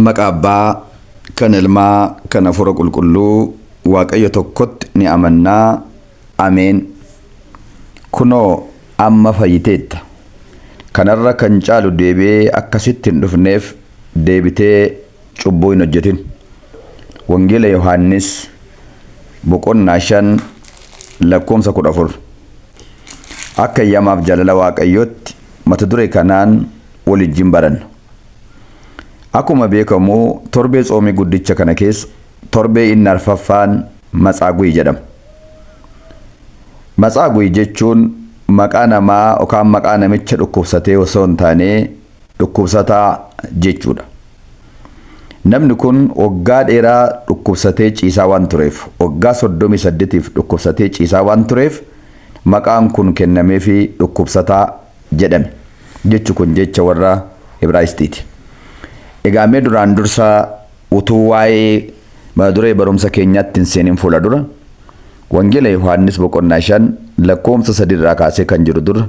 Maqaa Abbaa, kan Ilmaa, kan Hafuura Qulqulluu, Waaqayyo tokkotti ni amannaa. Ameen. Kunoo amma fayyiteetta. Kanarra kan caalu deebi'ee akkasitti hin dhufneef deebitee cubbuu hin hojjetin. Wangeela Yohaannis boqonnaa 5 lakkoomsa 14. Akka eeyyamaaf jaalala Waaqayyootti mata duree kanaan walijjin baranna. Akkuma beekamu torbee tsoomii guddicha kana keessa torbee inni arfaffaan Matsaagu'i jedhama. Matsaagu'i jechuun maqaa namaa yookaan maqaa namicha dhukkubsatee osoo hin taane dhukkubsataa jechuudha. Namni kun waggaa dheeraa dhukkubsatee ciisaa waan tureef, waggaa 38f dhukkubsatee ciisaa waan tureef maqaan kun kennameefii dhukkubsataa jedhame. Jechi kun jecha warra Ibraayisxiiti. Egaa mee duraan dursa utuu waa'ee mata duree barumsa keenyaatti hin seenin fuula dura Wangeela Yohaannis boqonnaa 5 lakkoomsa 3 irraa kaasee kan jiru dura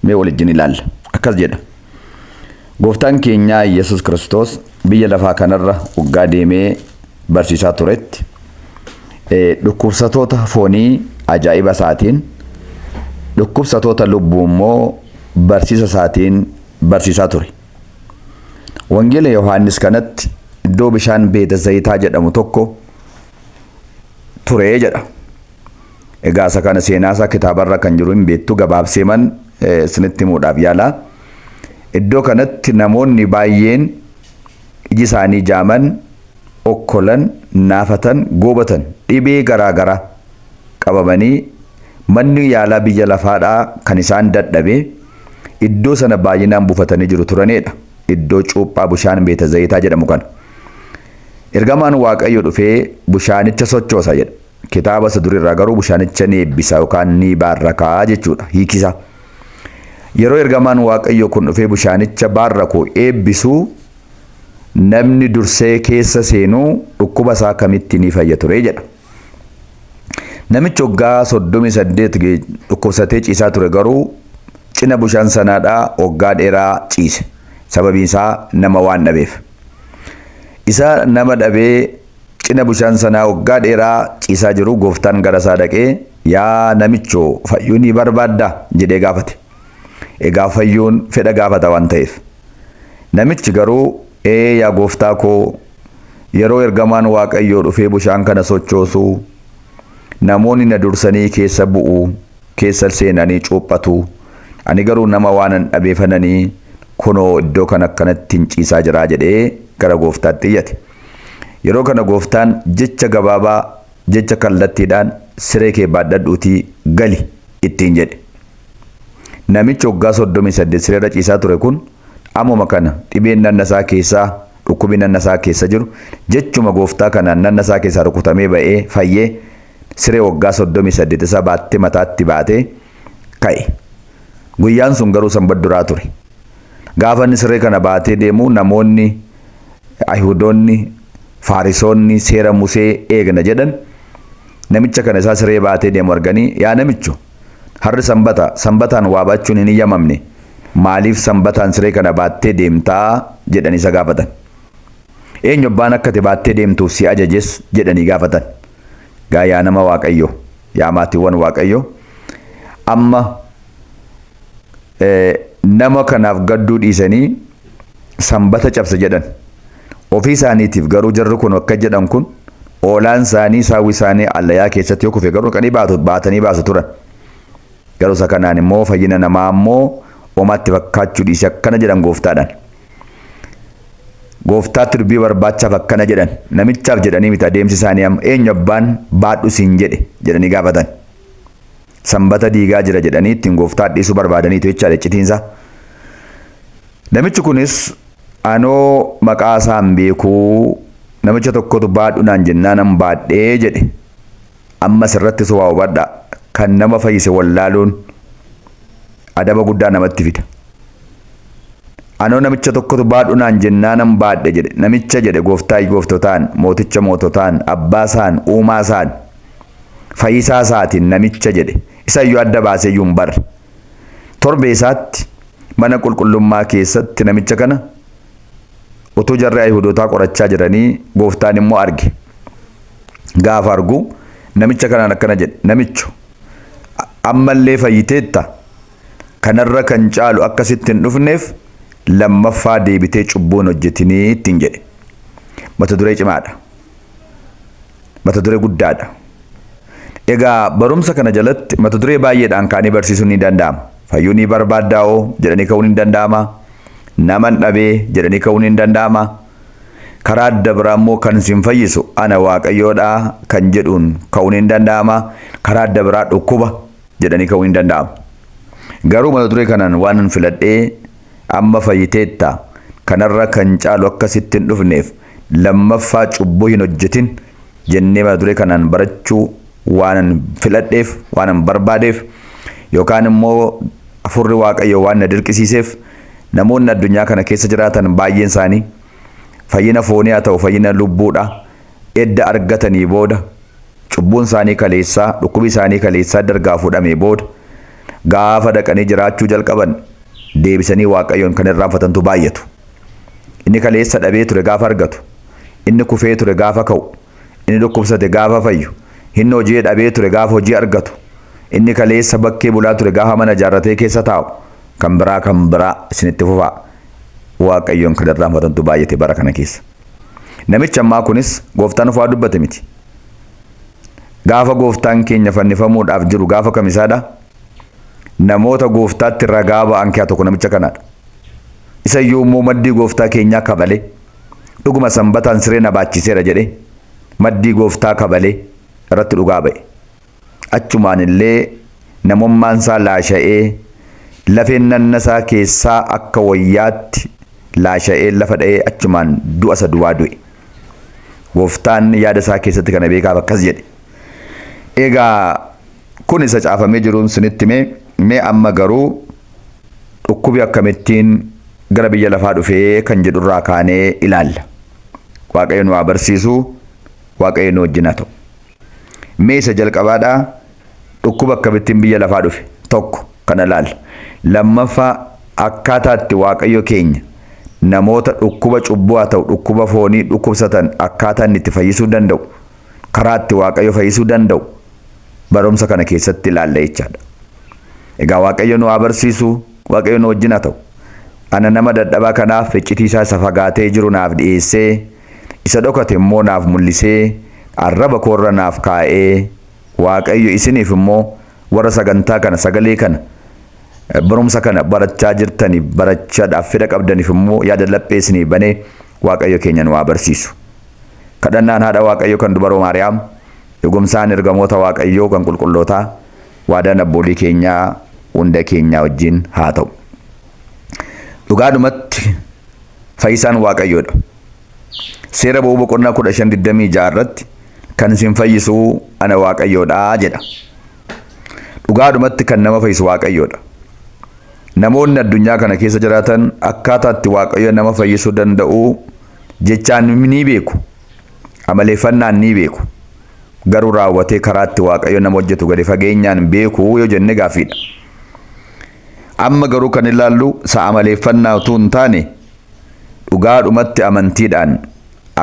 mee walijjin ilaalla. Akkas jedha. Gooftaan keenyaa Yesus Kiristoos biyya lafaa kanarra waggaa deemee barsiisaa turetti dhukkubsatoota foonii ajaa'iba isaatiin, dhukkubsatoota lubbuu immoo barsiisa isaatiin barsiisaa ture. Wangeela Yohaannis kanatti iddoo bishaan Beeta Zayitaa jedhamu tokko ture jedha. Egaa isa kana seenaa isaa kitaabarra kan jiru hin beektu, gabaabseeman isinitti himuudhaaf yaala. Iddoo kanatti namoonni baay'een iji isaanii jaaman, okkolan, naafatan, goobatan, dhibee garaa garaa qabamanii manni yaalaa biyya lafaadhaa kan isaan dadhabe iddoo sana baay'inaan buufatanii jiru turanidha. Iddoo cuuphaa bishaan Beeta Zayitaa jedhamu kana. Ergamaan Waaqayyo dhufee bishaanicha sochoosa jedha. Kitaaba isa durirraa garuu bishaanicha ni eebbisa yookaan ni baarrakaa jechuudha hiikisa. Yeroo ergamaan Waaqayyo kun dhufee bishaanicha baarraku eebbisu, namni dursee keessa seenuu dhukkuba isaa kamitti ni fayya ture jedha. Namichi waggaa 38 dhukkubsatee ciisaa ture garuu cina bishaan sanaadhaa waggaa dheeraa ciise. Sababiin isaa nama waan dhabeef. Isa nama dhabee cina bishaan sanaa waggaa dheeraa ciisaa jiru gooftaan gara isaa dhaqee, "Yaa namichoo, fayyuu ni barbaaddaa?" jedhee gaafate. Egaa fayyuun fedha gaafata waan ta'eef. Namichi garuu, "Ee yaa gooftaa koo, yeroo ergamaan Waaqayyoo dhufee bishaan kana sochoosu namoonni na dursanii keessa bu'u, keessa seenanii cuuphatu. Ani garuu nama waanan dhabeefananii kunoo iddoo kana akkanatti hin ciisaa jiraa" jedhee gara gooftaatti iyyate. Yeroo kana gooftaan jecha gabaabaa, jecha kallattiidhaan, "Siree kee baadhadhuutii gali" ittiin jedhe. Namichi waggaa 38 sireerra ciisaa ture kun ammuma kana dhibeen nanna isaa keessaa, dhukkubi nanna isaa keessa jiru jechuma gooftaa kanaan nanna isaa keessaa rukutamee ba'ee fayyee siree waggaa 38 isaa baattee mataatti baatee ka'e. Guyyaan sun garuu sanbat duraa ture. Gaafa inni siree kana baatee deemu namoonni Ayihudoonni, Faarisoonni seera Musee eegna jedhan namicha kana isaa siree baatee deemu arganii, "Yaa namicho, har'i sanbata, sanbataan waa baachuun hin iyyamamne, maaliif sanbataan siree kana baattee deemtaa?" jedhanii isa gaafatan. "Eenyu abbaan akka ati baattee deemtuuf si ajajes?" jedhanii gaafatan. Gaa yaa nama Waaqayyo, yaa maatiiwwan Waaqayyo, amma nama kanaaf gadduu dhiisanii sanbata cabse jedhan. Ofii isaaniitiif garuu jarri kun akka jedhan kun oolaan isaanii, saawwi isaanii allayaa keessatti yoo kufe garuu dhaqanii baatu, baatanii baasu turan. Garuu isa kanaan immoo fayyina namaa immoo omaatti fakkaachuu dhiise akkana jedhan gooftaadhaan. Gooftaatti dubbii barbaachaaf akkana jedhan. Namichaaf jedhanii miti adeemsi isaanii amma, "Eenyu abbaan baadhu siin jedhe?" jedhanii gaafatan. Sanbata diigaa jira jedhanii ittiin gooftaa dhiisuu barbaadaniitu jechaadha iccitiinsaa. Namichi kunis, "Anoo maqaa isaa hin beekuu, namicha tokkotu baadhu naan jennaanan baadhee" jedhe. Ammas irrattis waa hubadhaa. Kan nama fayyise wallaaluun adaba guddaa namatti fida. "Anoo namicha tokkotu baadhu naan jennaanan baadhe" jedhe. Namicha jedhe gooftaa gooftotaan, mooticha moototaan, abbaa isaan, uumaa isaan, fayyisaa isaatiin namicha jedhe. Isa iyyuu adda baasee iyyuu hin barre. Torbee isaatti mana qulqullummaa keessatti namicha kana Utuu jarri Ayihudootaa qorachaa jiranii gooftaan immoo arge. Gaafa argu namicha kanaan akkana jedhe, namicho ammallee fayyiteetta, kanarra kan caalu akka sitti hin dhufneef lammaffaa deebitee cubbuu hin hojjetinii ittiin jedhe. Mata duree cimaadha. Mata duree guddaadha. Egaa barumsa kana jalatti mata duree baay'eedhaan ka'anii barsiisuun ni danda'ama. Fayyuu ni barbaaddaa'oo jedhanii ka'uun ni danda'ama. Naman dhabee jedhanii ka'uun ni danda'ama. Karaa adda biraa immoo kan sin fayyisu ana Waaqayyoodha kan jedhuun ka'uun ni danda'ama. Karaa adda biraa dhukkuba jedhanii ka'uun ni danda'ama. Garuu mata duree kanaan waan filadhee amma fayyiteetta kanarra kan caalu akka sitti hin dhufneef lammaffaa cubbuu hin hojjetin jennee mata duree kanaan barachuu waan filadheef, waan barbaadeef, yookaan immoo Hafuurri Waaqayyoo waan na dirqisiiseef, namoonni addunyaa kana keessa jiraatan baay'een isaanii fayyina foonii haa ta'u fayyina lubbuudha edda argatanii booda, cubbuun isaanii kaleessaa, dhukkubi isaanii kaleessaa dargaa fuudhamee booda gaafa dhaqanii jiraachuu jalqaban deebisanii Waaqayyoon kan irraanfatantu baay'atu. Inni kaleessa dhabee ture gaafa argatu, inni kufee ture gaafa ka'u, inni dhukkubsate gaafa fayyu, inni hojii dhabee ture gaafa hojii argatu, inni kaleessa bakkee bulaa ture gaafa mana ijaarratee keessa taa'u, kan biraa kan biraa isinitti fufaa. Waaqayyoon kan irraanfatantu baay'ate bara kana keessa. Namichi ammaa kunis gooftaan ufaa dubbate miti. Gaafa gooftaan keenya fannifamuudhaaf jiru gaafa kamisaadha. Namoota gooftaatti ragaa ba'an keessaa tokko namicha kanaadha. Isa iyyuu immoo maddii gooftaa keenyaa kabalee, dhuguma sanbataan siree na baachiseera jedhee maddii gooftaa kabalee irratti dhugaa ba'e. Achumaan illee namummaan isaa laasha'ee lafeen nanna isaa keessaa akka wayyaatti laasha'ee lafa dha'ee achumaan du'a isa duwwaa du'e. Gooftaan yaada isaa keessatti kana beekaaf akkas jedhe. Egaa kun isa caafamee jiruun sinitti mee amma garuu dhukkubi akkamittiin gara biyya lafaa dhufee kan jedhurraa kaanee ilaalla. Waaqayyo nu haa barsiisu, Waaqayyo nu wajjin haa ta'u. Mee isa jalqabaadhaa dhukkuba akkamittiin biyya lafaa dhufe tokko kana ilaalla. Lammaffaa akkaataa itti Waaqayyo keenya namoota dhukkuba cubbuu haa ta'u dhukkuba foonii dhukkubsatan akkaataa inni itti fayyisuu danda'u, karaa itti Waaqayyo fayyisuu danda'u barumsa kana keessatti ilaalla jechaadha. Egaa Waaqayyo nu haa barsiisu, Waaqayyo nu wajjin haa ta'u. Ana nama dadhabaa kanaaf iccitii isaa isa fagaatee jiru naaf dhiyeessee, isa dhokate immoo naaf mul'isee, arraba koorra naaf kaa'ee, Waaqayyo isiniif immoo warra sagantaa kana, sagalee kana, barumsa kana barachaa jirtaniif, barachaadhaaf fedha qabdaniif immoo yaada laphee isinii banee Waaqayyo keenya nu haa barsiisu. Kadhannaan haadha Waaqayyo kan dubaroo Maariyaam, dhugumsaan ergamoota Waaqayyoo kan qulqullootaa, waadaan abboolii keenyaa hunda keenyaa wajjin haa ta'u. Dhugaadhumatti fayyisaan Waaqayyoodha. Seera ba'uu boqonnaa 15:26 irratti kan isin fayyisu ana Waaqayyoodha jedha. Dhugaadhumatti kan nama fayyisu Waaqayyoodha. Namoonni addunyaa kana keessa jiraatan akkaataa itti Waaqayyo nama fayyisuu danda'u jechaan ni beeku. Amaleeffannaan ni beeku. Garuu raawwatee karaa itti Waaqayyo nama hojjetu gadi fageenyaan beeku yoo jenne gaaffiidha. Amma garuu kan ilaallu isa amaleeffannaa utuu hin taane dhugaadhumatti amantiidhaan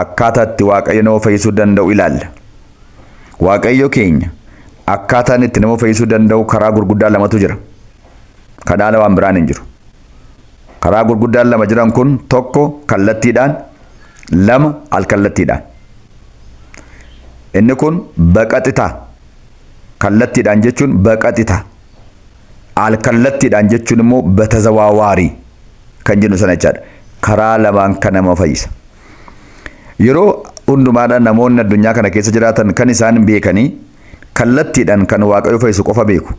akkaataa itti Waaqayyo nama fayyisuu danda'u ilaalla. Waaqayyo keenya akkaataan itti nama fayyisuu danda'u karaa gurguddaa lamatu jira. Kanaan waan biraan hin jiru. Karaa gurguddaan lama jiran kun tokko kallattiidhaan, lama alkallattiidhaan. Inni kun baqaxitaa. Kallattiidhaan jechuun baqaxitaa. Alkallattiidhaan jechuun immoo batazawaawaari kan jennu sana jechaadha. Karaa lamaan kan nama fayyisa. Yeroo hundumaadhaan namoonni addunyaa kana keessa jiraatan kan isaan beekanii kallattiidhaan kan Waaqayyo fayyisu qofa beeku.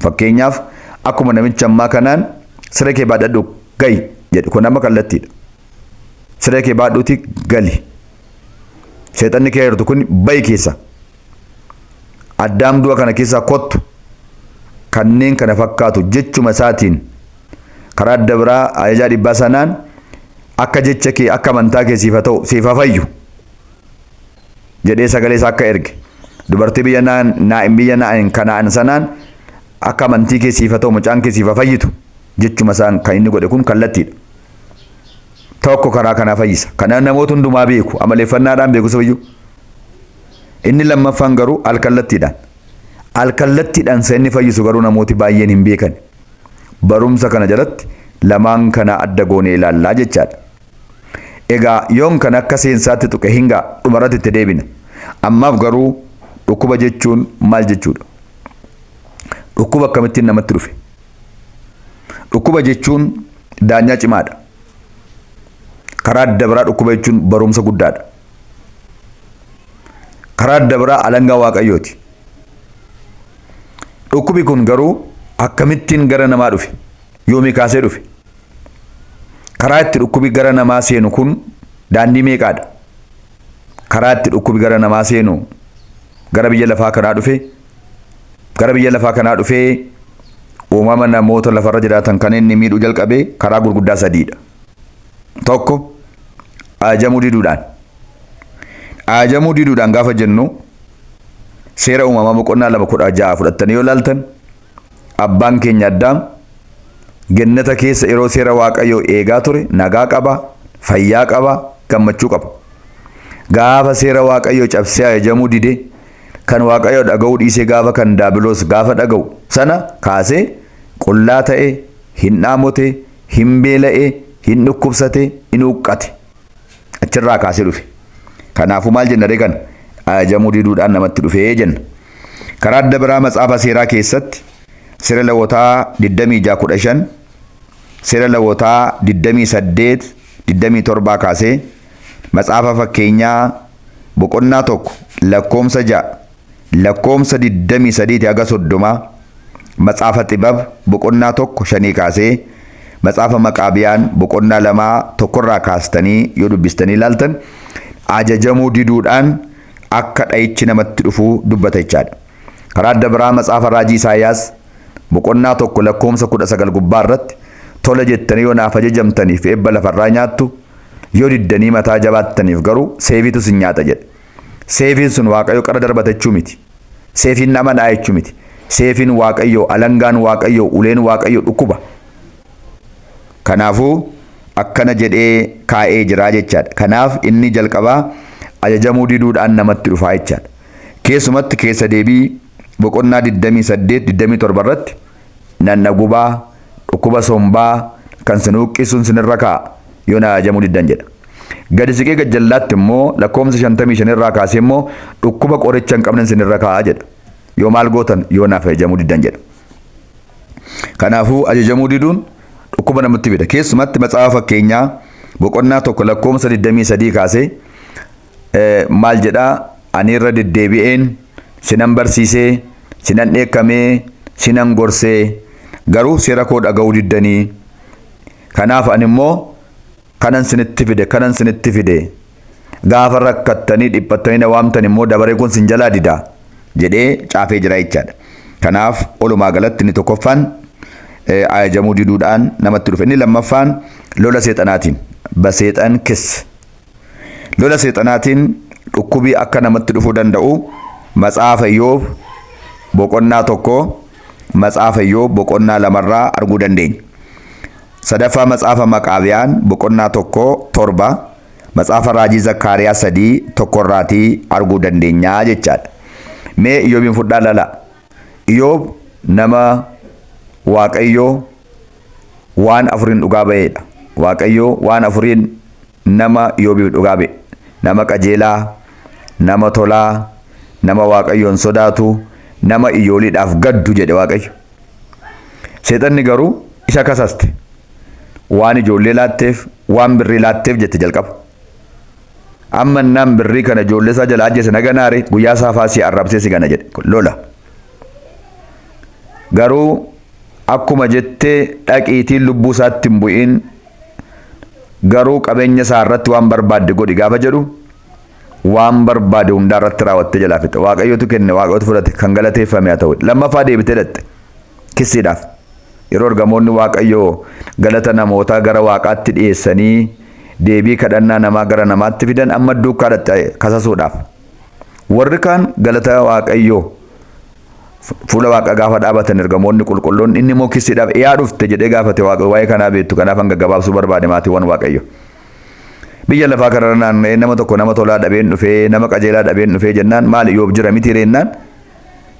Fakkeenyaaf akkuma namicha ammaa kanaan siree kee baadhadhu ga'i jedhu kun amma kallattiidha. Siree kee baadhuuti gali. Seexanni kee jirtu kun ba'i keessa. Addaam du'a kana keessaa kottu. Kanneen kana fakkaatu jechuma isaatiin karaa adda biraa ajajaa dhibbaa sanaan akka jecha kee akka amantaa kee siif haa ta'u siif haa fayyu jedhee sagalee isaa akka erge. Dubartii biyya Naa'in biyya Naa'in Kana'aan sanaan akka amantii kee siif haa ta'u mucaan kee siif haa fayyitu jechuma isaan kan inni godhe kun kallattiidha. Tokko karaa kanaa fayyisa. Kana namoota hundumaa beeku. Amaleeffannaadhaan beeku sabayyuu. Inni lammaffaan garuu alkallattiidhaan. Alkallattiidhaan isa inni fayyisu garuu namooti baay'een hin beekan. Barumsa kana jalatti lamaan kana adda goonee ilaallaa jechaadha. Egaa yoon kan akka seensaatti tuqe hingaa dhumarratti itti deebina. Ammaaf garuu dhukkuba jechuun maal jechuudha? Dhukkuba akkamittiin namatti dhufe? Dhukkuba jechuun daanyaa cimaadha. Karaa adda biraa dhukkuba jechuun barumsa guddaadha. Karaa adda biraa alangaa Waaqayyooti. Dhukkubi kun garuu akkamittiin gara namaa dhufe? Yoomii kaasee dhufe? Karaa itti dhukkubi gara namaa seenu kun daandii meeqaadha? Karaa itti dhukkubi gara namaa seenu gara biyya lafaa kanaa dhufe, gara biyya lafaa kanaa dhufee uumama namoota lafarra jiraatan kan inni miidhuu jalqabe karaa gurguddaa sadiidha. Tokko, ajajamuu diduudhaan. Ajajamuu diduudhaan gaafa jennu, Seera Uumamaa boqonnaa 2:16 fudhattanii yoo ilaaltan, abbaan keenya Addaam gennata keessa yeroo seera Waaqayyoo eegaa ture nagaa qaba, fayyaa qaba, gammachuu qaba. Gaafa seera Waaqayyoo cabsee ajajamuu dide, kan Waaqayyoo dhaga'uu dhiisee gaafa kan Daabiloos gaafa dhaga'u sana kaasee qullaa ta'e, hin dhaamote, hin beela'e, hin dhukkubsate, hin huqqate. Achirraa kaasee dhufe. Kanaafuu maal jenna ree kana? Ajajamuu diduudhaan namatti dhufee jenna. Karaa adda biraa matsaafa seeraa keessatti Seera Lewwotaa 26:15, Seera Lewwotaa 28:27 kaasee, Matsaafa Fakkeenyaa boqonnaa 1 lakkoomsa 6, lakkoomsa 23 haga 30, Matsaafa Xibab boqonnaa 1 5 kaasee, Matsaafa Maqaabiyaan boqonnaa 2 1rraa kaastanii yoo dubbistanii ilaaltan, ajajamuu diduudhaan akka dha'ichi namatti dhufu dubbata jechaadha. Karaa adda biraa Matsaafa Raajii Isaayaas boqonnaa 1 lakkoomsa 19 gubbaa irratti, tola jettanii yoo naaf ajajamtaniif eebba lafarraa nyaattu, yoo diddanii mataa jabaattaniif garuu seefiitu isin nyaata jedha. Seefiin sun Waaqayyo qara darbata jechuu miti. Seefiin nama dha'a jechuu miti. Seefiin Waaqayyoo, alangaan Waaqayyoo, uleen Waaqayyoo dhukkuba. Kanaafuu akkana jedhee kaa'ee jira jechaadha. Kanaaf inni jalqabaa ajajamuu diduudhaan namatti dhufaa jechaadha. Keessumatti Keessa Deebii boqonnaa 28, 27 irratti nanna gubaa, dhukkuba sombaa kan sin huuqqisuun sinirra kaa'a yoo na ajajamuu diddan jedha. Gadi siqee gajjallaatti immoo lakkoomsa 55 irraa kaasee immoo dhukkuba qoricha hin qabnen sinirra kaa'a jedha. Yoo maal gootan? Yoo naaf ajajamuu diddan jedha. Kanaafuu ajajamuu diduun dhukkuba namatti fida. Keessumatti Matsaafa Fakkeenyaa boqonnaa 1 lakkoomsa 23 kaasee maal jedhaa? Ani irra deddeebi'een sinan barsiisee, sinan dheekkamee, sinan gorsee, garuu seera koo dhaga'uu diddanii. Kanaaf ani immoo kanan sinitti fide, kanan sinitti fide. Gaafa rakkattanii dhiphattanii na waamtan immoo dabaree kun sin jalaa dida jedhee caafee jira jechaadha. Kanaaf walumaa galatti inni tokkoffaan ajajamuu diduudhaan namatti dhufe. Inni lammaffaan lola seexanaatiin, baseexan kiss. Lola seexanaatiin dhukkubii akka namatti dhufuu danda'u Matsaafa Iyyoob boqonnaa 1, Matsaafa Iyyoob boqonnaa 2rraa arguu dandeenya. Sadaffaa Matsaafa Maqaabiyaan boqonnaa 1, 7, Matsaafa Raajii Zakkaariyaas 3, 1 irraatii arguu dandeenya jechaadha. Mee Iyyoobiin fudhaa lala. Iyoob nama Waaqayyo waan afuriin dhugaa ba'eedha. Waaqayyo waan afuriin nama Iyoobiif dhugaa ba'e. Nama qajeelaa, nama tolaa, nama Waaqayyoon sodaatu, nama iyyooliidhaaf gaddu jedhe Waaqayyo. Seexanni garuu isa kasaste. Waan ijoollee laatteef, waan birrii laatteef jette jalqaba. Amma innaan birrii kana ijoollee isaa jala ajjeese na ganaare, guyyaa saafaa si arrabsee si gana jedhe. Lola. Garuu akkuma jettee dhaqiitiin lubbuu isaatti hin bu'iin, garuu qabeenya isaa irratti waan barbaadde godhi gaafa jedhu, waan barbaade hundaa irratti raawwattee jalaa fixe. Waaqayyotu kenne, Waaqayyotu fudhate, kan galateeffame haa ta'u. Lammaffaa deebitee dhaqxe kissiidhaaf. Yeroo ergamoonni Waaqayyoo galata namootaa gara Waaqaatti dhiyeessanii deebii kadhannaa namaa gara namaatti fidan, amma duukaa dhaqxe kasasuudhaaf. Warri kaan galata Waaqayyoo fuula Waaqa gaafa dhaabatan ergamoonni qulqulloonni, inni immoo kissiidhaaf yaa dhufte jedhee gaafate. Waaqayyo waa'ee kanaa beektu, kanaaf hanga gabaabsuu barbaade, maatiiwwan Waaqayyo. Biyya lafaa kanarra naanna'ee nama tokko nama tolaa dhabeen dhufee, nama qajeelaa dhabeen dhufee jennaan, maali Iyyoob jira miti reennaan,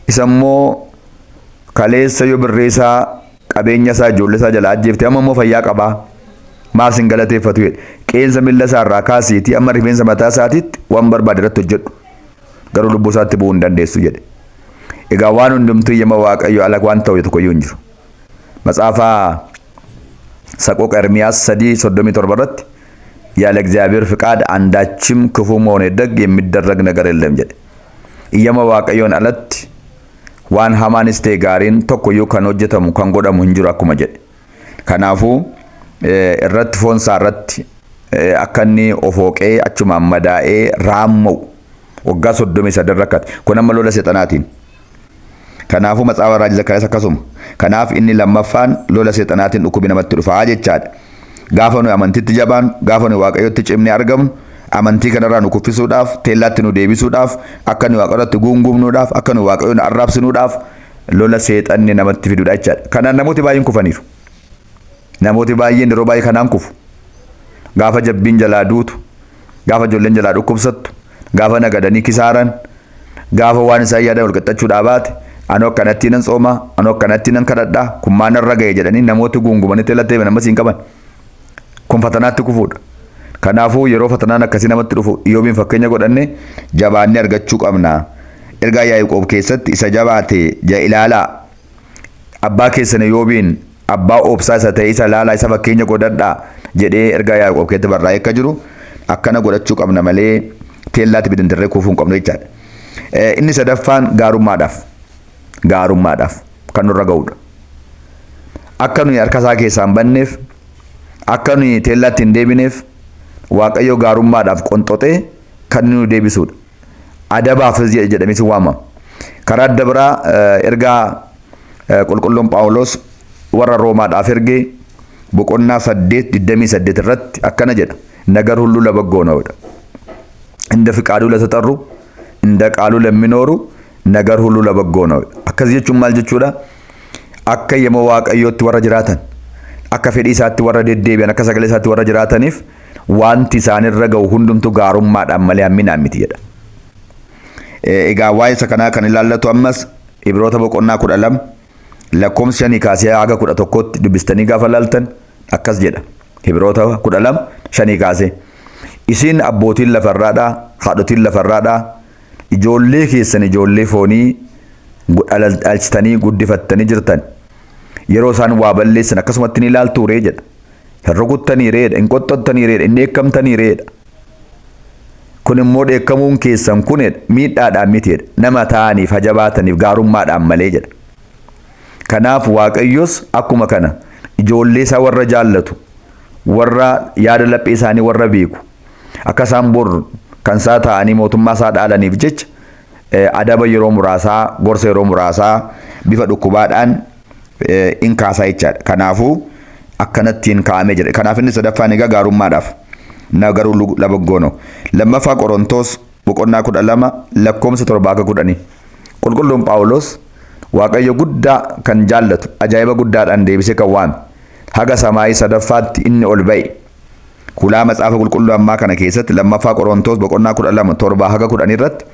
isa immoo kaleessa yoo birrii isaa, qabeenya isaa, ijoollee isaa jalaa ajjeefte, amma immoo fayyaa qabaa, maaf sin galateeffatu jedhe. Qeensa miilla isaa irraa kaasiitii amma rifeensa mataa isaatiitti waan barbaade irratti hojjedhu, garuu lubbuu isaatti bu'uu hin dandeessu jedhe. Egaa waan hundumtuu eeyyama Waaqayyo ala waan ta'u tokkoyyuu hin jiru. Matsaafa Saqooqa Ermiyaas 3:37 irratti, ያለ እግዚአብሔር ፍቃድ አንዳችም ክፉም ሆነ ደግ የሚደረግ ነገር የለም jedhe. Eeyyama Waaqayyoon alatti waan hamaanis ta'e gaariin tokkoyyuu kan hojjetamu, kan godhamu hin jiru akkuma jedhe. Kanaafuu irratti foon isaa irratti akka inni of hooqee achumaan madaa'ee raamma'u waggaa 33 rakkate. Kun amma lola seexanaatiin. Kanaafuu Matsaafa Raajii Zakkaariyaas akkasuma. Kanaaf inni lammaffaan lola seexanaatiin dhukkubi namatti dhufaa jechaadha. Gaafa nuyi amantiitti jabaan, gaafa nuyi Waaqayyotti cimnee argamnu, amantii kanarraa nu kuffisuudhaaf, teellaatti nu deebisuudhaaf, akka nuyi Waaqayyotti guungumnuudhaaf, akka nuyi Waaqayyoon arraabsinuudhaaf lola seexanni namatti fidudha jechaadha. Kanaan namooti baay'een kufaniiru. Namooti baay'een yeroo baay'ee kanaan kufu. Gaafa jabbiin jalaa duutu, gaafa ijoolleen jalaa dhukkubsattu, gaafa nagadanii kisaaran, gaafa waan isaan yaadan wal qixxachuudhaa baate, anoo akkanatti nan sooma, anoo akkanatti nan kadhadhaa, kun maal narra ga'e jedhanii namooti guungumanii teellatti deebi'an ammas hin qaban. Kun fatanaatti kufuudha. Kanaafuu yeroo fatanaan akkasii namatti dhufu Iyyoobiin fakkeenya godhanne jabaannee argachuu qabna. Ergaa Yaaqoob keessatti, isa jabaate ja ilaalaa. Abbaa keessan Iyyoobiin, abbaa obsaa isa ta'e isa ilaalaa, isa fakkeenya godhadhaa jedhee ergaa Yaaqoob keessatti barraa'ee akka jiru, akkana godhachuu qabna malee teellaatti bidindirree kuufuu hin qabnu jechaadha. Inni sadaffaan gaarummaadhaaf. Gaarummaadhaaf kan nurra ga'udha. Akka nuyi harka isaa keessaa hin banneef, akka nuyi teellaatti hin deebineef, Waaqayyo gaarummaadhaaf qonxoxee kan nu deebisudha. Adabaafis jedhamees waamama. Karaa adda biraa ergaa qulqulluun Phaawulos warra Roomaadhaaf ergee boqonnaa 8:28 irratti akkana jedha. ነገር ሁሉ ለበጎ ነው jedha. እንደ ፍቃዱ ለተጠሩ፣ እንደ ቃሉ ለሚኖሩ ነገር ሁሉ ለበጎ ነው። Akkas jechuun maal jechuudha? Akka eeyyama Waaqayyootti warra jiraatan, akka fedhii isaatti warra deddeebi'an, akka sagalee isaatti warra jiraataniif wanti isaanirra ga'u hundumtu gaarummaadhaan malee hamminaan miti jedha. Egaa waa'ee isa kanaa kan ilaallatu ammas Ibroota boqonnaa 12 lakkoofsa 5 kaasee haga 11tti dubbistanii gaafa laaltan akkas jedha. Ibroota 12:5 kaasee. Isin abbootiin lafarraadhaa, haadhotiin lafarraadhaa, ijoollee keessan ijoollee foonii dhalchitanii guddifattanii jirtan. Yeroo isaan waa balleessan akkasumatti ni ilaaltuu ree jedha. Hin rukuttanii reedha, hin qoxxottanii reedha, hin dheekkamtanii reedha. Kun immoo dheekkamuun keessan kunedha miidhaadhaan mitiidha. Nama ta'aniif hajabaataniif gaarummaadhaan malee jedha. Kanaaf Waaqayyos akkuma kana ijoollee isaa warra jaallatu, warra yaada laphee isaanii warra beeku, akka isaan bor kan isaa ta'anii mootummaa isaa dhaalaniif jecha adaba yeroo muraasaa, gorsa yeroo muraasaa bifa dhukkubaadhaan in kaasaa jechaadha. Kanaafuu akkanattiin kaa'amee jira. Kanaaf inni sadaffaan egaa gaarummaadhaaf. ነገር ሁሉ ለበጎ ነው. Lammaffaa Qorontoos boqonnaa 12 lakkoomsa 7 akka 10. Qulqulluun Phaawulos Waaqayyo guddaa kan jaallatu, ajaa'iba guddaadhaan deebisee kan waame, haga samaayii sadaffaatti inni ol ba'e. Kulaa Matsaafa Qulqulluu ammaa kana keessatti Lammaffaa Qorontoos boqonnaa 12:7 haga 10 irratti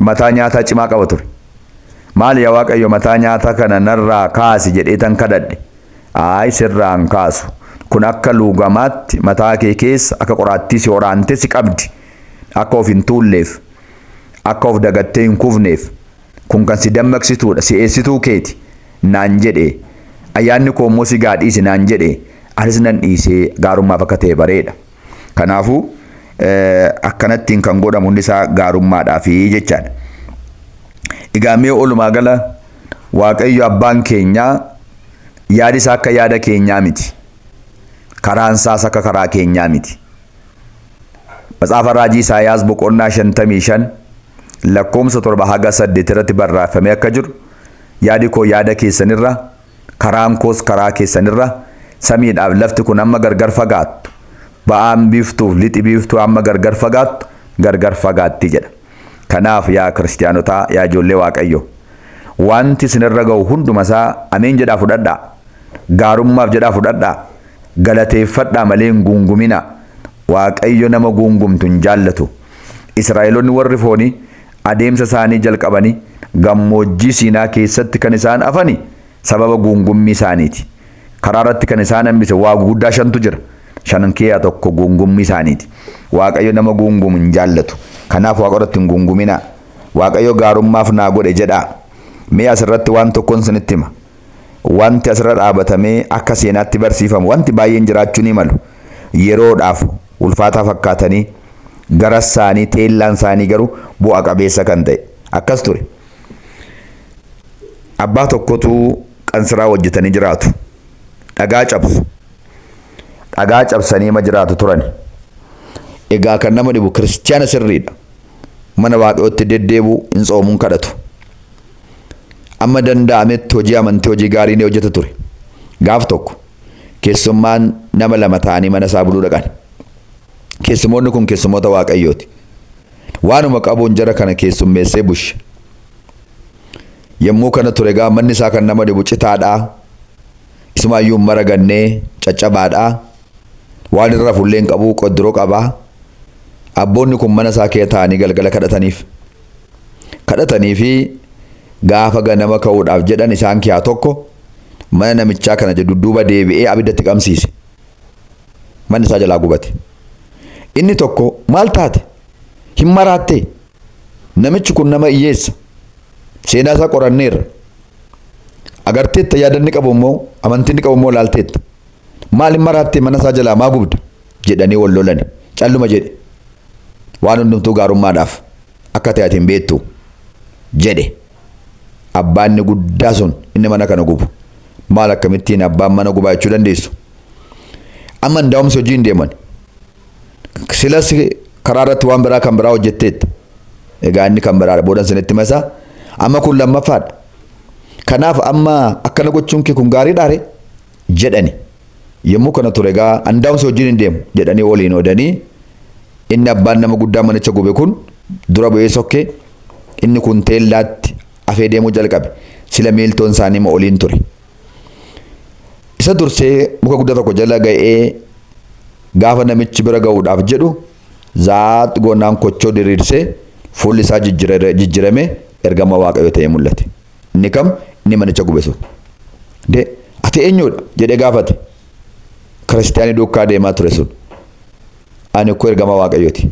mataa nyaataa cimaa qaba ture. Maali yaa Waaqayyo, mataa nyaataa kana narraa kaasi jedhee tan kadhadhe. Ayi, sirraan kaasu. Kun akka luugamaatti mataa kee keessa akka qoraattii si waraante si qabdi. Akka of hin tuulleef, akka of dagattee hin kufneef, kun kan si dammaqsituudha, si eessituu keeti naan jedhe. Ayyaanni koo immoo si gaadhiisi naan jedhe. Anis nan dhiisee gaarummaaf akka ta'e bareedha. Kanaafuu akkanattiin kan godhamu hundi isaa gaarummaadhaafi jechaadha. Egaa mee oolumaa gala Waaqayyo abbaan keenyaa yaadi isaa akka yaada keenyaa miti. Karaan isaas akka karaa keenyaa miti. Matsaafa Raajii Isaayaas boqonnaa 55 lakkoomsa 7 haga 8 irratti barreeffamee akka jiru, yaadi koo yaada keessanirra, karaan koos karaa keessanirra, samiidhaaf lafti kun amma gargar fagaattu, ba'aan biiftuuf lixi biiftuu amma gargar fagaattu gargar fagaatti jedha. Kanaaf yaa kiristaanotaa, yaa ijoollee Waaqayyo, wanti isinirra ga'u hunduma isaa ameen jedhaa fudhadhaa. Gaarummaaf jedhaa fudhadhaa. Galateeffadhaa malee hin guungumina. Waaqayyo nama guungumtu hin jaallatu. Israa'eloonni warri foonii adeemsa isaanii jalqabanii gammoojjii Siinaa keessatti kan isaan afani sababa guungummii isaaniiti. Karaa irratti kan isaan hambise waa guguddaa shantu jira. Shanan keessaa tokko guungummii isaaniiti. Waaqayyo nama guungumu hin jaallatu. Kanaaf Waaqa irratti hin guunguminaa. Waaqayyo gaarummaaf naa godhe jedhaa. Mee asirratti waan tokkoon isinitti hima. Wanti asirra dhaabatamee akka seenaatti barsiifamu wanti baay'een jiraachuu ni malu. Yeroodhaaf ulfaataa fakkaatanii gara isaanii teellaan isaanii garuu bu'a qabeessa kan ta'e akkas ture. Abbaa tokkotu qansiraa hojjetanii jiraatu. Dhagaa cabsu. Dhagaa cabsanii ma jiraatu turan. Egaa kan nama dhibu kiristiyaana sirriidha. Mana Waaqayyootti deddeebi'u hin tsoomuun kadhatu. Amma danda'ametti hojii amantii hojii gaarii ni hojjeta ture. Gaaf tokko keessummaan nama lama ta'anii mana isaa buluu dhaqan. Keessummoonni kun keessummoota Waaqayyooti. Waanuma qabuun jara kana keessummeessee bushe. Yommuu kana ture egaa manni isaa kan nama dhibu citaadhaa. Isumaayyuu maragannee caccabaadhaa. Waan irra fullee hin qabu qoddiroo qabaa. Abboonni kun mana isaa kee taa'anii galgala kadhataniif. Kadhatanii fi gaafa ganama ka'uudhaaf jedhan isaan kiyaa tokko mana namichaa kana dudduuba deebi'ee abiddatti qabsiise. Manni isaa jalaa gubate. Inni tokko maal taate? Hin maraattee? Namichi kun nama hiyyeessa. Seenaa isaa qoranneerra. Agarteetta yaadanni qabu immoo amantiin qabu immoo laalteetta. Maal hin maraattee mana isaa jalaa maa gubda? Jedhanii wal lolani. Calluma jedhe. Waan hundumtuu gaarummaadhaaf akka ta'e ati hin beektu jedhe. Abbaan guddaa sun inni mana kana gubu. Maal akkamittiin abbaan mana gubaa jechuu dandeessu? Amma ndaa'umsi hojii hin deeman. Silas karaa irratti waan biraa kan biraa hojjetteetta. Egaa inni kan biraadha. Boodan sinitti masa. Amma kun lammaffaadha. Kanaaf amma akkana gochuun kee kun gaariidhaare jedhani. Yommuu kana ture egaa andaa'umsi hojiin hin deemu jedhanii waliin oodanii inni abbaan nama guddaa manicha gube kun dura bu'ee sokkee inni kun teellaatti afee deemuu jalqabe. Sila miiltoon isaanii ma oliin ture. Isa dursee muka guddaa tokko jala ga'ee gaafa namichi bira ga'uudhaaf jedhu zaat goonaan kochoo diriirsee fuulli isaa jijjiirame ergama Waaqayyoo ta'ee mul'ate. Inni kam? Inni manicha gube sun. De ati eenyudha jedhee gaafate. Kiristiyaanii duukaa deemaa ture sun. Ani koo ergama Waaqayyooti.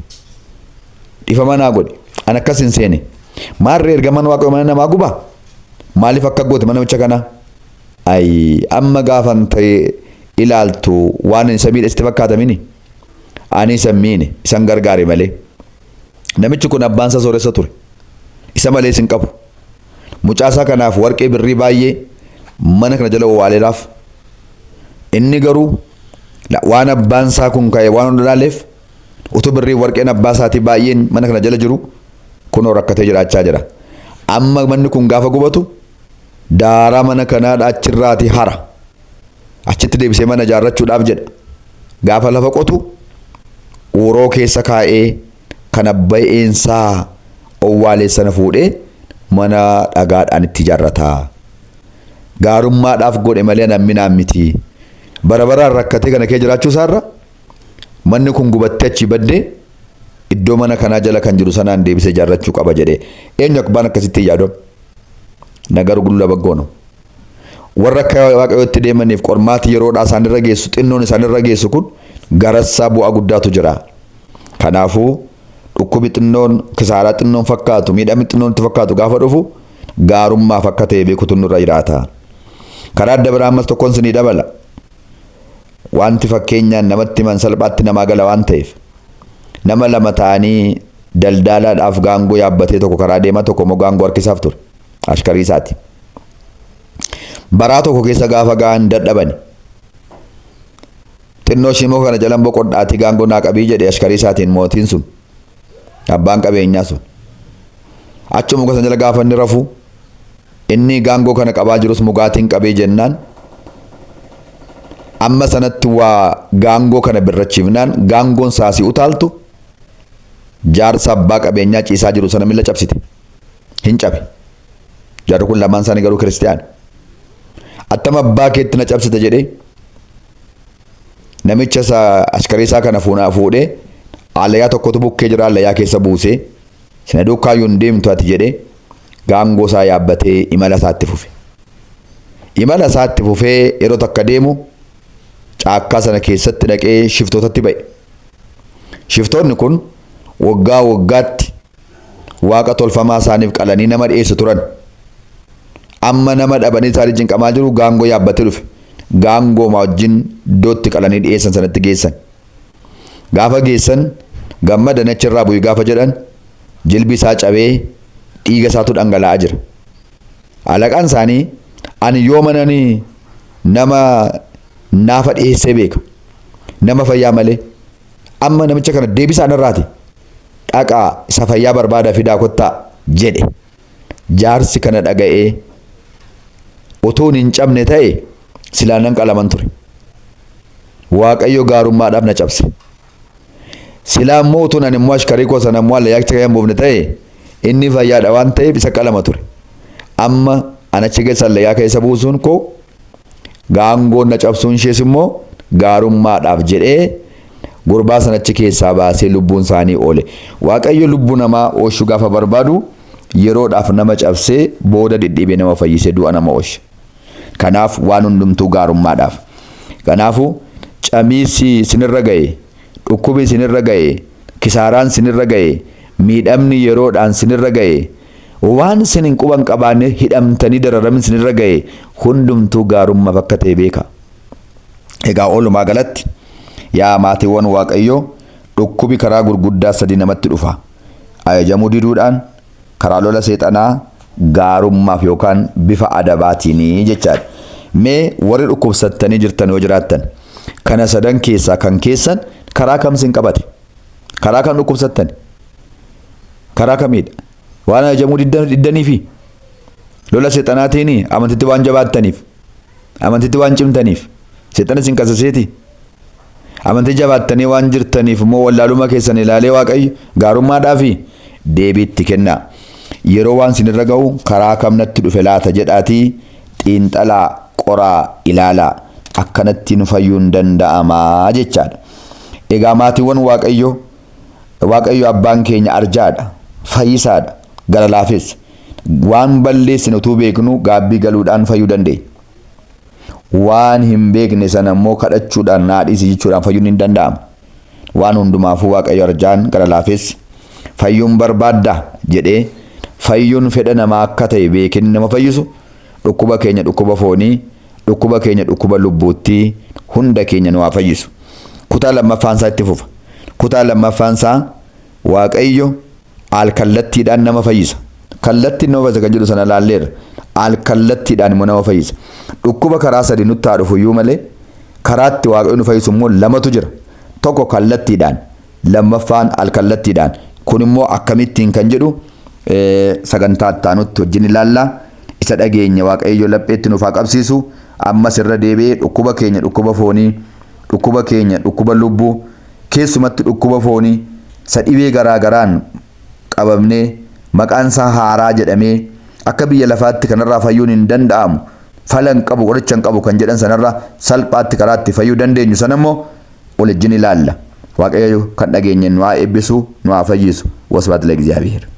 Dhiifama naa godhi. Ani akkas hin seene. Maarree ergamaan Waaqayyoo mana namaa gubaa? Maaliif akka goote mana namicha kanaa? Ayi amma gaafan ta'e ilaaltu waan isa miidhe sitti fakkaata mini? Ani isa miine isan gargaare malee. Namichi kun abbaan isaa sooressa ture. Isa malees hin qabu. Mucaa isaa kanaaf warqee birrii baay'ee mana kana jala owwaaleeraaf. Inni garuu waan abbaan isaa kun ka'e waan hunda ilaaleef utuu birrii warqeen abbaa isaatii baay'een mana kana jala jiru kunoo rakkatee jiraachaa jira. Amma manni kun gaafa gubatu daaraa mana kanaa achirraati hara. Achitti deebisee mana ijaarrachuudhaaf jedha. Gaafa lafa qotu uroo keessa kaa'ee kan abbaa'eensaa owwaalee sana fuudhee mana dhagaadhaan itti ijaarrata. Gaarummaadhaaf godhe malee namminaan miti. Bara baraan rakkatee kana kee jiraachuu isaarra manni kun gubattee achi baddee iddoo mana kanaa jala kan jiru sanaan deebisee ijaarrachuu qaba jedhee. Eenyu abbaan akkasitti yaadu? Nagaru gulla baggoono. Warra akka Waaqayyootti deemaniif qormaati yeroodhaa isaanirra geessu xinnoon isaanirra geessu kun garassaa bu'aa guddaatu jira. Kanaafuu dhukkubi xinnoon kisaaraa xinnoon fakkaatu miidhamni xinnoon itti fakkaatu gaafa dhufu gaarummaaf akka ta'e beekutu nurra jiraata. Karaa adda biraa ammas tokkoon sinii dabala. Wanti fakkeenyaan namatti himan salphaatti namaa gala waan ta'eef. Nama lama ta'anii daldaalaadhaaf gaangoo yaabbatee tokko karaa deemaa tokko immoo gaangoo harkisaaf ture. Ashkarii isaati. Baraa tokko keessa gaafa ga'an dadhabani. Xinnoo ishii muka kana jalan boqodhaatii gaangoo naa qabii jedhe ashkarii isaatiin mootiin sun. Abbaan qabeenyaa sun. Achuma muka sana jala gaafa inni rafu inni gaangoo kana qabaa jirus mugaatiin qabee jennaan amma sanatti waa gaangoo kana birrachiifnaan gaangoon saasii utaaltu jaarsa abbaa qabeenyaa ciisaa jiru sana miila cabsite. Hin cabe. Jarri kun lamaan isaanii garuu kiristiyaana. Attama abbaa keetti na cabsite jedhee Namicha isaa askarii isaa kana fuunaa fuudhee allayyaa tokkotu bukkee jira allayyaa keessa buusee sana duukaayyuu hin deemtu ati jedhee gaangoo isaa yaabbatee imala isaatti fufe. Imala isaatti fufee yeroo takka deemu caakkaa sana keessatti dhaqee shiftootatti ba'e. Shiftoonni kun waggaa waggaatti waaqa tolfamaa isaaniif qalanii nama dhiyeessu turan. Amma nama dhabanii isaanii cinqamaa jiru gaangoo yaabbatee dhufe. Gaangoo wajjin iddootti qalanii dhiyeessan sanatti geessan. Gaafa geessan gammadan achirraa bu'i gaafa jedhan jilbi isaa cabee dhiiga isaatu dhangala'aa jira. Alaqaan isaanii ani yoo manani nama naafa dhiyeessee beeka. Nama fayyaa malee. Amma namicha kana deebisaa narraati. Dhaqaa isa fayyaa barbaada fidaa kottaa jedhe. Jaarsi kana dhaga'ee utuun hin cabne ta'e silaa nan qalaman ture. Waaqayyo gaarummaadhaaf na cabse. Silaa immoo utuun ani immoo ashkarii koo sana immoo allayyaa kan buufne ta'e inni fayyaadha waan ta'eef isa qalama ture. Amma ani achi keessa allayyaa keessa buusuun koo gaangoon na cabsuun ishees immoo gaarummaadhaaf jedhee gurbaa sana achi keessaa baasee lubbuun isaanii oole. Waaqayyo lubbuu namaa oolchuu gaafa barbaadu yeroodhaaf nama cabsee booda dhidhiibee nama fayyisee du'a nama oolcha. Kanaaf waan hundumtuu gaarummaadhaaf. Kanaafuu camiisi sinirra ga'e, dhukkubi sinirra ga'e, kisaaraan sinirra ga'e, miidhamni yeroodhaan sinirra ga'e, waan sin hin quban qabaanne hidhamtanii dararamin sinirra ga'e hundumtuu gaarummaaf akka ta'e beeka. Egaa oolumaa galatti yaa maatiiwwan Waaqayyoo dhukkubi karaa gurguddaa sadii namatti dhufa. Ajajamuu diduudhaan karaa lola seexanaa gaarummaaf yookaan bifa adabaatiin jechaadha. Mee warri dhukkubsattanii jirtan yoo jiraattan kana sadan keessaa kan keessan karaa kam sin qabate? Karaa kam dhukkubsattan? Karaa kamiidha? Waan ajajamuu diddaniifi lola seexanaatiin amantitti waan jabaattaniif amantitti waan cimtaniif seexana sin kasaseeti. Amantii jabaattanii waan jirtaniif immoo wallaaluma keessan ilaalee Waaqayyo gaarummaadhaa fi deebii itti kennaa. Yeroo waan sinirra ga'u karaa kam natti dhufe laata jedhaatii xiinxalaa qoraa ilaalaa akkanatti nu fayyuun danda'amaa jechaadha. Egaa maatiiwwan Waaqayyo Waaqayyo abbaan keenya arjaadha, fayyisaadha, gara laafessa. Waan balleessine utuu beeknu gaabbii galuudhaan fayyuu dandeenya. Waan hin beekne sana immoo kadhachuudhaan naa dhiisi jechuudhaan fayyuun hin danda'amu. Waan hundumaafuu Waaqayyo arjaan gara laafessi fayyuun barbaadda jedhee fayyuun fedha namaa akka ta'e beekin nama fayyisu dhukkuba keenya dhukkuba foonii dhukkuba keenya dhukkuba lubbuuttii hunda keenya nu haa fayyisu. Kutaa lammaffaan isaa itti fufa. Kutaa lammaffaan isaa Waaqayyo al-kallattiidhaan nama fayyisa. Kallattiin nama fayyisa kan jedhu sana laalleerra. Al-kallattiidhaan immoo nama fayyisa. Dhukkuba karaa sadi nutti haa dhufu iyyuu malee karaatti Waaqayyo nu fayyisu immoo lamatu jira. Tokko kallattiidhaan, lammaffaan al-kallattiidhaan. Kun immoo akkamittiin kan jedhu sagantaa itti aanutti wajjin ilaalla. Isa dhageenya Waaqayyo lapheetti nuuf haa qabsiisu. Ammas irra deebi'ee dhukkuba keenya dhukkuba foonii, dhukkuba keenya dhukkuba lubbuu, keessumatti dhukkuba foonii isa dhibee garaa garaan qabamnee maqaan isaa haaraa jedhamee akka biyya lafaatti kanarraa fayyuun hin danda'amu fala hin qabu qoricha hin qabu kan jedhan sanarraa salphaatti karaa itti fayyuu dandeenyu sana immoo waliin ilaalla. Waaqayyo kan dhageenye nu haa eebbisu nu haa fayyisu. Wasbaat ለእግዚአብሔር.